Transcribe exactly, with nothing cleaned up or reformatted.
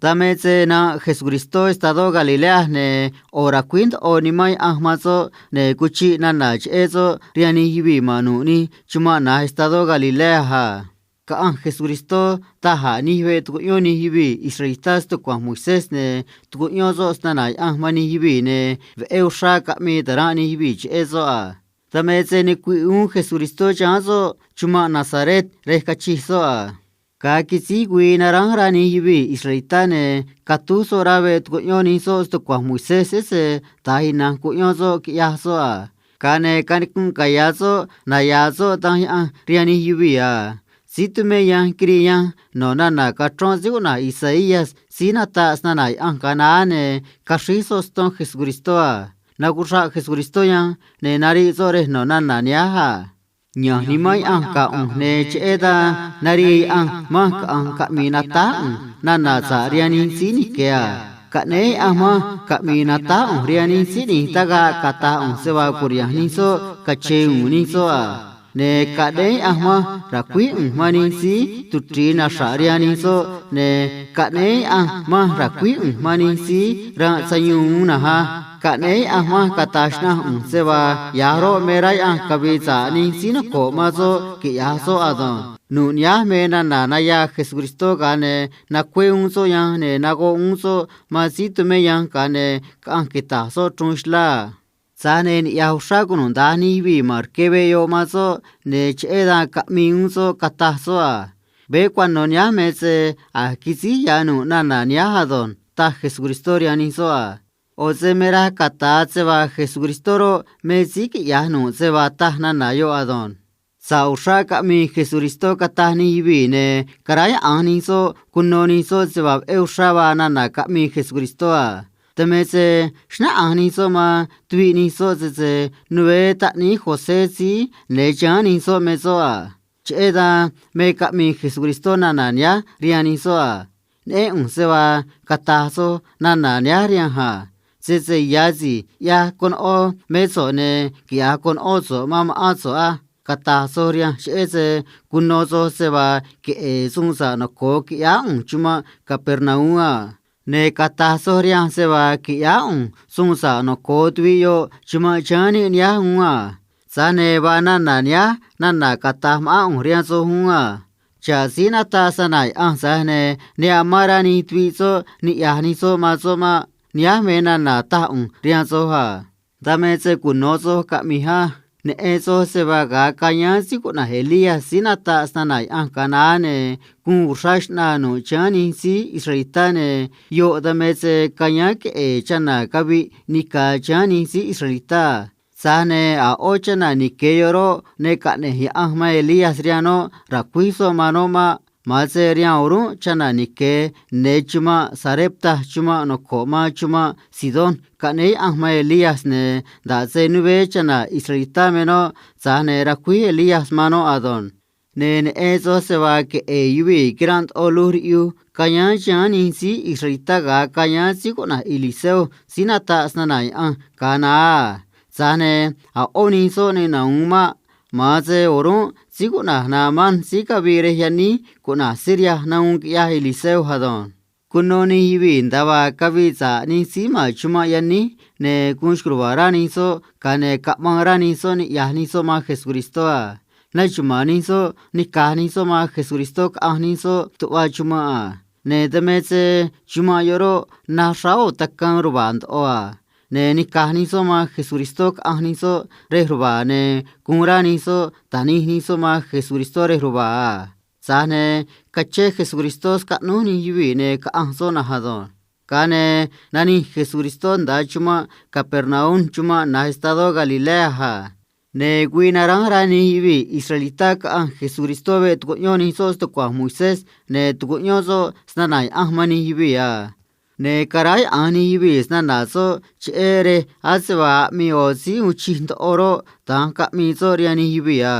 Dan me se nanꞌ Jesucristó estadó Galilea, ne̱ ꞌo̱ ra̱cuíj ndoꞌo Nimán Yaꞌanj man soꞌ, ne̱ cuchiꞌ nana̱ cheꞌé soꞌ rihaan nij yuvii̱ ma̱n nu̱ꞌ nij chumanꞌ na̱j estadó Galilea a. Caꞌanj Jesucristó da̱j a̱ nij veꞌ tucuꞌyón nij yuvii̱ israelitá stucua̱nj Moisés, ne̱ tucuꞌyón soꞌ snana̱ Yaꞌanj man nij yuvii̱, ne̱ veꞌé uxrá caꞌmii ta̱ranꞌ nij yuvii̱ cheꞌé soꞌ a. Dan me se nicuiꞌ uún Jesucristó chiháán soꞌ chumanꞌ Nazaret rej cachij soꞌ a. Ga̱a quisíj güii naránj rá nij yuvii̱ israelitá, ne̱ catúj soꞌ rá veꞌ tucuꞌyón nij soꞌ stucua̱nj Moisés, sese da̱nj ina̱nj cuꞌyón soꞌ, quiꞌyaj soꞌ a. Ga̱a ne̱ canicunꞌ caya̱ soꞌ naya̱a̱ soꞌ Danj Yaꞌanj rihaan nij yuvii̱ a. Síí tumé yanj quiriꞌ yanj no̱ nana̱ cachrón síí cuꞌna̱j Isaías síí nataꞌ snana̱ Yaꞌanj ga̱a naá, ne̱ caxríj soꞌ ston Jesucristó a. Nacuxraꞌ Jesucristó yanj, ne̱ nariꞌ soꞌ rej no̱ nana̱ nihánj a: Ya̱nj Nimán Yaꞌanj ga̱ ꞌu̱nj, ne̱ cheꞌé dan narii Yaꞌanj manj caꞌa̱nj caꞌmi̱i̱ natáj ꞌu̱nj nana̱ sa̱ꞌ rihaan nij síí nique̱ a. Caꞌnéé Yaꞌanj manj caꞌmi̱i̱ natáj ꞌu̱nj rihaan nij síí ꞌni̱j tagaꞌ cata̱j ꞌu̱nj se vaa cu̱riha̱nj nij soꞌ cache̱n u̱u̱n nij soꞌ a. Ne̱ caꞌnéé Yaꞌanj manj ra̱cuíj ꞌu̱nj man nij síí tuchri̱i naxra̱ꞌ rihaan nij soꞌ, ne̱ caꞌnéé Yaꞌanj manj ra̱cuíj ꞌu̱nj man nij síí ranꞌ sayuun uún na̱nj á. Caꞌnéé Yaꞌanj manj cata̱j xnaꞌanj ꞌu̱nj se vaa ya̱j roꞌ, me rá Yaꞌanj cavi̱i̱ sa̱ꞌ nij síí noco̱ꞌ man soꞌ, quiꞌya̱j soꞌ ado̱nj. Nu̱ꞌ nihánj me nana̱ nayaa Jesucristó, ga̱a ne̱ nacué uún soꞌ yanj, ne̱ nagoꞌ uún soꞌ man síí tumé yanj, ga̱a ne̱ caꞌanj quita̱j soꞌ chruun xlá a. Tza̱j ne̱ niꞌya̱j uxrá cunuda̱nj nij yuvii̱ ma̱n rque veꞌ yoꞌ man soꞌ, ne̱ cheꞌé dan caꞌmii uún soꞌ, cataj soꞌ a: Veé cuano̱ nihánj me se a̱j quisíj ya̱ nu̱ꞌ nana̱ nihánj ado̱nj, taj Jesucristó rihaan nij soꞌ a. ꞌO̱ se me raj cata̱a se vaa Jesucristó roꞌ, me síí quiꞌya̱j nu̱ꞌ se vaa taj nana̱ yoꞌ ado̱nj. Sa̱ꞌ uxrá caꞌmii Jesucristó cataj nij yuvii̱, ne̱ caráyaꞌa̱nj nij soꞌ cuno nij soꞌ se vaa veꞌé uxrá vaa nana̱ caꞌmii Jesucristó a. Dan me se xnáꞌanj nij soꞌ man tuviꞌ nij soꞌ sese nuveé taꞌníí José síí ne̱ chiháán nij soꞌ me soꞌ a. Cheꞌé dan me caꞌmi̱i̱ Jesucristó nana̱ nihánj rihaan nij soꞌ a: Neꞌén ꞌu̱nj se vaa cata̱j soj nana̱ nihánj rihanj a. Sese ya̱ si̱j ꞌyaj cunoꞌó mé so̱ꞌ, ne̱ quiꞌya̱j cunoꞌó so̱ꞌ man ma̱ꞌán so̱ꞌ á, cata̱j soj rihanj, cheꞌé se cuno soj se vaa queꞌe̱e̱ suun sa̱ꞌ noco̱o qui̱ꞌyáá ꞌu̱nj chumanꞌ Capernaum a. Ne̱ cata̱j soj rihanj se vaa qui̱ꞌyáá ꞌu̱nj suun sa̱ꞌ noco̱o tuviꞌ yoꞌ chumanꞌ chiháán níꞌ nihánj uún a. Tza̱j ne̱ vaa nana̱ nihánj nana̱ cata̱j ma̱ꞌán ꞌu̱nj rihaan soj uún a. Xa̱ꞌ síí nataꞌ snana̱ Yaꞌanj, tza̱j ne̱ ne amán rá nij tuviꞌ soꞌ niꞌya̱j nij soꞌ man soꞌ maꞌ. Nihánj me nana̱ taj ꞌu̱nj rihaan soj a. Dan me se cuno̱ soj caꞌmi̱j á. Neꞌen soj se vaa ga̱a cayáán síí cuꞌna̱j Elías síí nataꞌ snana̱ Yaꞌanj ga̱a naá, ne̱ guun uxrá xꞌnaa nu̱ꞌ chiháán nij síí israelitá, ne̱ yoꞌ dan me se cayáán queꞌe̱e̱ chana̱ caviꞌ nica̱ chiháán nij síí israelitá a. Tza̱j ne̱ a̱ ꞌó chana̱ nique̱ yoꞌ roꞌ, ne caꞌne̱j Yaꞌanj man Elías rihaan noꞌ ra̱cuíj soꞌ man noꞌ maꞌ. Ma̱an se rihaan o̱rúnꞌ chana̱ nique̱ ne̱ chumanꞌ Sarepta, chumanꞌ noco̱ꞌ man chumanꞌ Sidón, caꞌnéé Yaꞌanj man Elías, ne̱ nda̱ꞌ se nuveé chana̱ israelitá me noꞌ, tza̱j ne̱ racuíj Elías man noꞌ ado̱nj. Ne̱ neꞌen soj se vaa queꞌe̱e̱ yuvii̱ quiranꞌ ndoꞌo luj riꞌyuj cayáán chiháán nij síí israelitá ga̱a cayáán síí cuꞌna̱j Eliseo síí nataꞌ snana̱ Yaꞌanj ga̱a naá a. Tza̱j ne̱ a̱ ꞌó nij soꞌ ne nahu̱un maꞌ. Ma̱an se o̱rúnꞌ síí cuꞌna̱j Naamán síí caviꞌ rej yaníj cuꞌna̱j Siria nahuun quiꞌyaj Eliseo ado̱nj. Cuno nij yuvii̱ nda̱a vaa caviꞌ sa̱ꞌ nij síí ma̱n chumanꞌ yaníj, ne̱ guun xco̱j ruva̱a̱ rá nij soꞌ, ga̱a ne̱ caꞌmaan rá nij soꞌ niꞌya̱j nij soꞌ man Jesucristó a. Naxuma̱a̱n nij soꞌ nica̱j nij soꞌ man Jesucristó caꞌanj nij soꞌ tuꞌva chumanꞌ a. Ne̱ dan me se chumanꞌ yoꞌ roꞌ, naj xráá ꞌo̱ tacaan ruva̱a̱ ndoꞌo a. Ne̱ nica̱j nij soꞌ man Jesucristó caꞌanj nij soꞌ rej ruva̱a̱, ne̱ guun rá nij soꞌ ta̱nij nij soꞌ man Jesucristó rej ruva̱a̱ a. Tza̱j ne̱ cachén Jesucristó scaꞌnúj nij yuvii̱, ne̱ caꞌanj soꞌ na̱nj ado̱nj. Ga̱a ne̱ nanij Jesucristó nda̱a chumanꞌ Capernaum, chumanꞌ na̱j estadó Galilea a. Ne̱ güii naránj rá nij yuvii̱ israelitá caꞌanj Jesucristó veꞌ tucuꞌyón nij soꞌ stucua̱nj Moisés, ne̱ tucuꞌyón soꞌ snana̱ Yaꞌanj man nij yuvii̱ a. Ne̱ caráyaꞌa̱nj nij yuvii̱ snana̱ soꞌ cheꞌé rej ase vaa aꞌmii ꞌo̱ síí uun chij ndoꞌo roꞌ, da̱nj caꞌmii soꞌ rihaan nij yuvii̱ a.